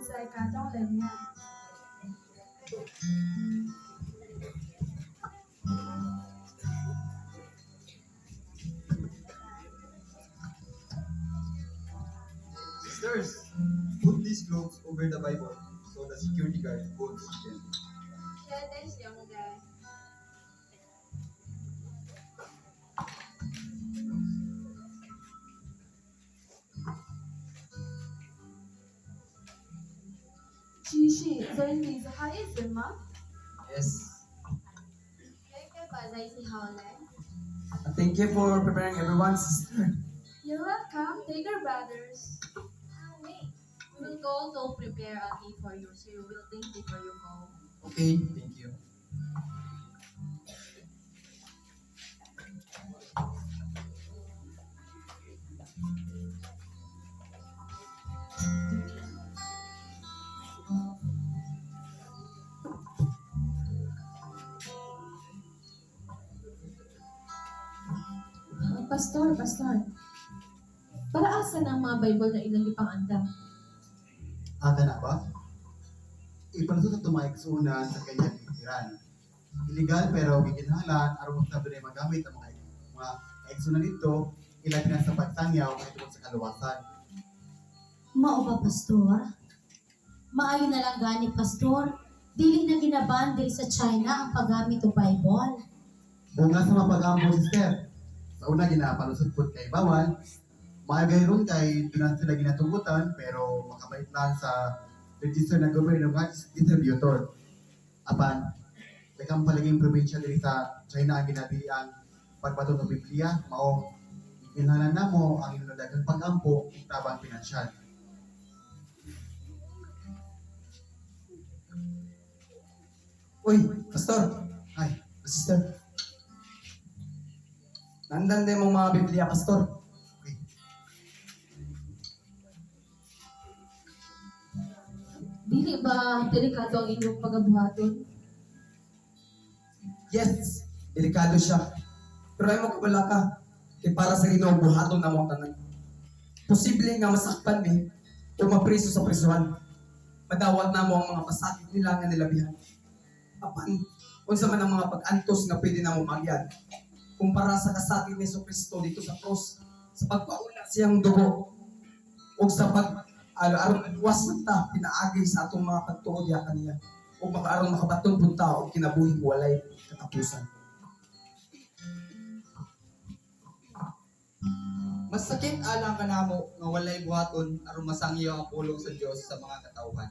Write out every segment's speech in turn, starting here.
在家中领啊。 Sisters, put these clothes over the Bible so the security guard won't see them. 这是用的。其实，在你是还一吗？ Yes. Thank you Thank you for preparing everyone, sister. You're welcome. Take your brothers. Wait. We will go to prepare a tea for you, so you will think before you go. Okay, thank you. Pastor, pastor. Para asa ng mga Bible na ilang ipangandam? Aga na ba? Ipalusot sa tumaigsunan sa kanyang iran. Illegal pero gikinahanglan aron sa dunay magamit ang mga kaigsunan nito ilabi na sa pagsangyaw mahitungod sa kaluwasan. Mao ba, pastor? Maayo na lang gani, pastor. Dili na ginaban diri sa China ang paggamit og Bible. Bunga sa mapagambo, sister. Sa una ginapalusot pud kay bawal. Maayo gayron kay dunan sila ginatugutan pero makabait lang sa register ng gobyerno nga distributor. Apan, daghang palaging probinsya diri sa China ang ginadili ang pagbaton og Biblia mao gikinahanglan namo ang inyong daghang pag-ampo ug tabang pinansyal. Uy, pastor. Ay, Sister. Nandan din mong mga Biblia, pastor. Okay. Dili ba delikado ang inyong pagabuhaton? Yes, delikado siya. Pero ay mo kabala ka, kay para sa Ginoo buhaton na mo ang tanan. Posible nga masakpan mi o mapriso sa prisuhan. Madawat na mo ang mga pasakit nila nga nilabihan. Apan, unsa man ang mga pag-antos nga pwede na mo maagyan. Kumpara sa kasakit ni Kristo dito sa cross, sa pagpaula siyang dugo, o sa pag aron maluwas man ta pinaagi sa atong mga pagtuo diha kaniya ug makaaron makabaton pud ta og kinabuhing walay katapusan. Masakit alang kanamo nga walay buhaton aron masangyaw ang pulong sa Dios sa mga katawhan.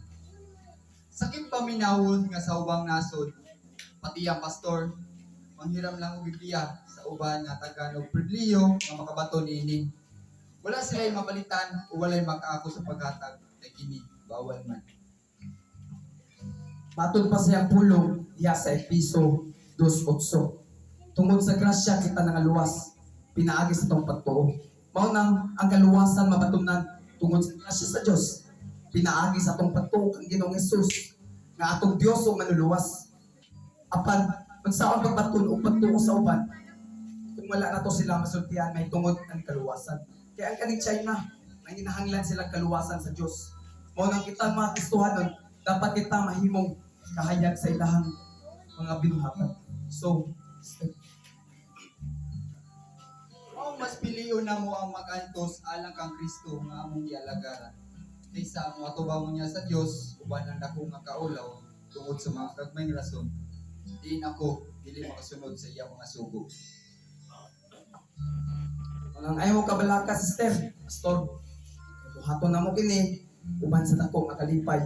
Sakit paminawon nga sa ubang nasod, pati ang pastor, manghiram lang og Biblia sa uban nga tagan og pribilehiyo nga makabaton niini. Wala sila'y mapalitan o walay makaako sa paghatag kay kini bawal man. Matod pa sa iyang pulong diha sa Episo 2:8. Tungod sa grasya kita nangaluwas pinaagi sa atong pagtuo. Mao nang ang kaluwasan mabatunan tungod sa grasya sa Dios pinaagi sa atong pagtuo kang Ginoong Hesus nga atong Dios ug manluluwas. Apan unsaon pagbaton og pagtuo sa uban kung wala na to sila masultian may tungod ang kaluwasan. Kaya ang kaning China, nanginahanglan silang kaluwasan sa Dios. Mao nang kita mga Kristohanon, dapat kita mahimong kahayag sa ilahang mga binuhatan. So, Mao mas pilion namo ang magantos alang kang Kristo nga among gialagaran kaysa ang atubang niya sa Dios uban ang dako nga kaulaw tungod sa mga gagmayng rason. Diin ako dili makasunod sa iyang mga sugo. Walang ayaw kabalaka, sister, pastor. Buhaton na mo kini, uban sa dako nga kalipay.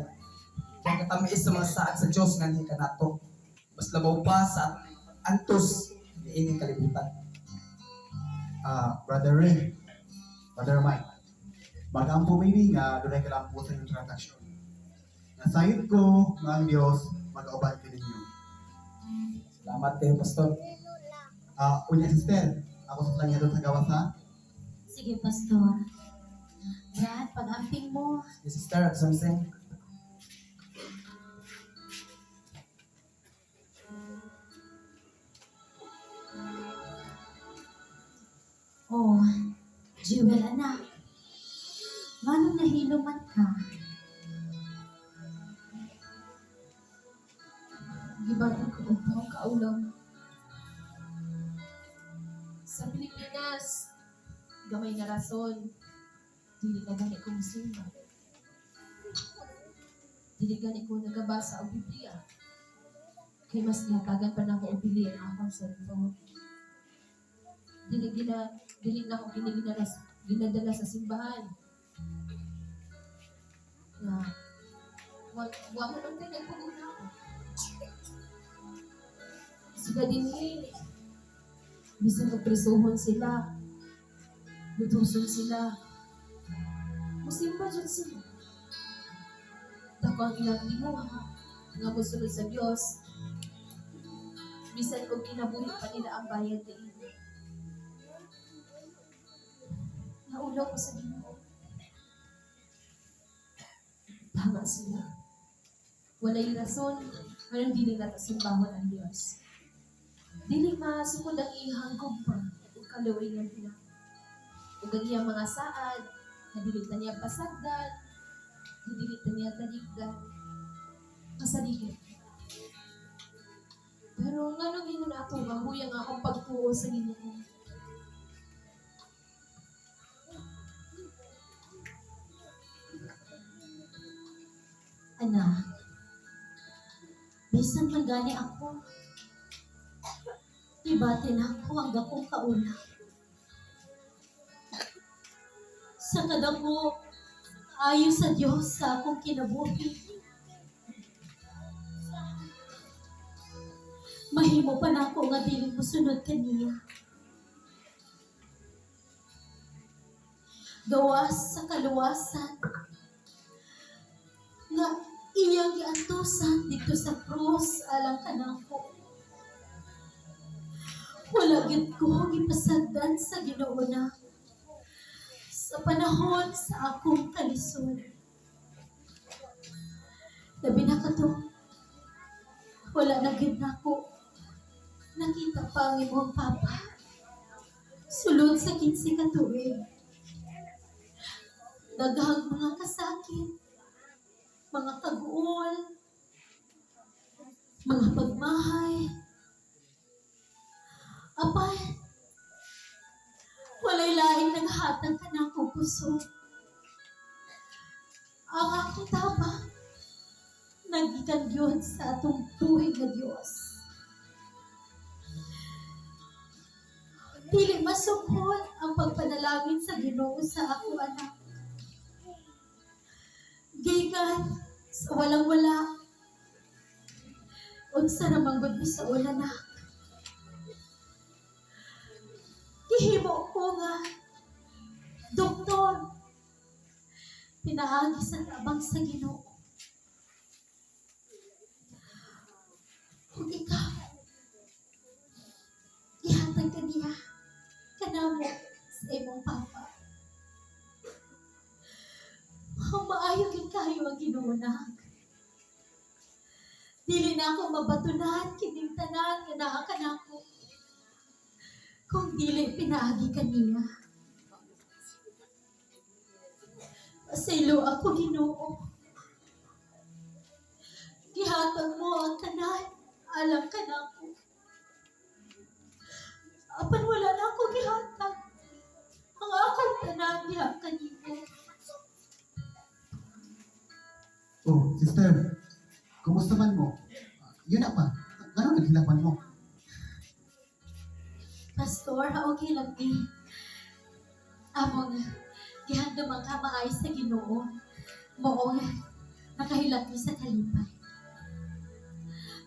Kaya katamiis sa mga saad sa Dios nga nihi kanato. Mas labaw pa sa atong antos niining kalibutan. Ah, Brother Ray, Brother Mike, magampo maybe nga dunay kalampusan yung transaksyon. Nasayod ko nga ang Dios mag-auban kaninyo. Salamat kayo, pastor. Ah, unya sister, ako sa lang sa gawas ha. Sige, pastor. Brad, pag-amping mo. Yes, sister, something. Oh, Jewel anak. Nganong nahilo man ka? Gibati ko og dakong kaulaw. Sa Pilipinas, gamay nga rason, dili na gani ko musimba. Dili gani ko nagabasa og Biblia. Kay mas gihatagan pa nako og bili ang akong cellphone. Dili na ako kini ginadala sa simbahan. Nga wa man untay nagpugong nako. Sila dinhi, bisan magpresohon sila, muduson sila, musimba dyan sila. Dako ang ilang tinguha nga mosunod sa Dios. Bisan og kinabuhi pa nila ang bayad niini. Naulaw ko sa Ginoo. Tama sila. Walay rason nganong dili nato simbahon ang Dios. Dili masukod ang iyang gugma ug kaluoy niya. Ug ang iyang mga saad, na dili ta niya pasagdan, na dili ta niya talikdan. Kasaligid. Pero nganong ingon ato nga huyang akong pagtuo sa Ginoo? Anak, bisan man gani ako, gibati nako ang dakong kaulaw. Sa kadako, ayo sa Dios sa akong kinabuhi. Mahimo pa nako nga dili mosunod kaniya. Gawas sa kaluwasan nga iyang giantusan didto sa krus alang kanako. Wala gyud ko gipasagdan sa Ginoo na sa panahon sa akong kalisod. Labi na kato, wala na gyud nako nakita pa ang imong papa. Sulod sa 15 ka tuig. Daghang mga kasakit, mga kaguol, mga pagmahay. Apan, walay laing naghatag kanako kusog. Ang akong tabang nagikan gyud sa atong buhi nga Dios. Dili masukod ang pagpanalangin sa Ginoo sa ako, anak. Gikan sa walang-wala. Unsa ra man gud mi sa una, nak. Gihimo ko nga doktor. Pinaagi sa tabang sa Ginoo. Ug ikaw, gihatag ka niya kanamo sa imong papa. Ang maayo gyud kayo ang Ginoo, nak. Dili na ako mabatunan kining tanan nga naa kanako kung dili pinaagi kaniya. Pasaylo ako, Ginoo. Gihatag mo ang tanan alang kanako. Apan wala na ako gihatag. Ang akong tanan diha kanimo. Oh, sister, kumusta man mo? Yun na pa. Ngano naghilak man mo? Pastor, okay lang ni. Among gihandom ang kamaayo sa Ginoo. Maong nakahilak mi sa kalipay.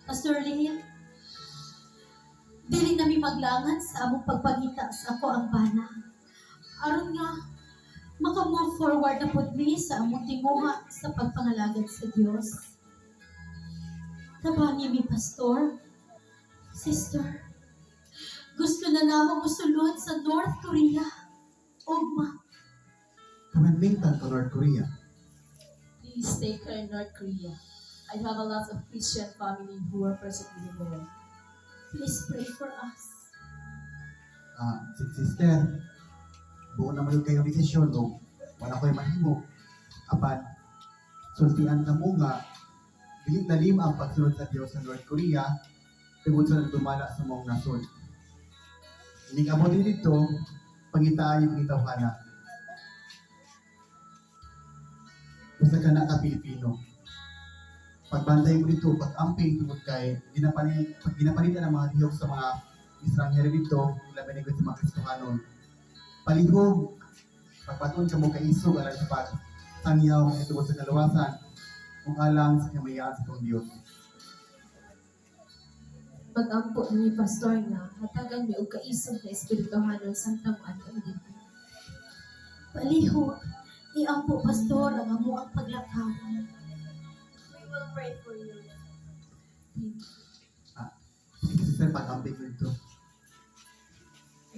Pastor Lee, dili na mi maglangan sa among pagpangita sa akoang bana. Aron nga maka-move forward na pud mi sa among tinguha sa pagpangalagad sa Dios. Tabangi mi, Pastor, Sister. Gusto na namo musulod sa North Korea. Ugma. Commending to North Korea. Please take care in North Korea. I have a lot of Christian family who are persecuted there. Please pray for us. Ah, sister, buo naman yung kayong desisyon o wala ko'y mahimo. Apan, sultian na mo nga, Dili lalim ang pagsunod sa Dios sa North Korea tungod sa nagdumala sa maong nasod. Inig abot dito, pangitaan yung pangitawhana. Usa ka na ka Pilipino. Pagbantay mo dito, pag-amping tungod kay pag ginapalitan ang mga lihok sa mga estranghero dito, labi na gud sa mga Kristohanon. Palihog, pagbaton ka mo kaisog alang sa pag sangyaw nga tungod sa kaluwasan kung alang sa kamayaan sa itong Dios. Mag-ampo ni Pastor nga hatagan mi og kaisog na espirituhanon samtang moadto mi didto. Palihog, iampo, Pastor, ang amo ang paglakaw. We will pray for you. Thank you.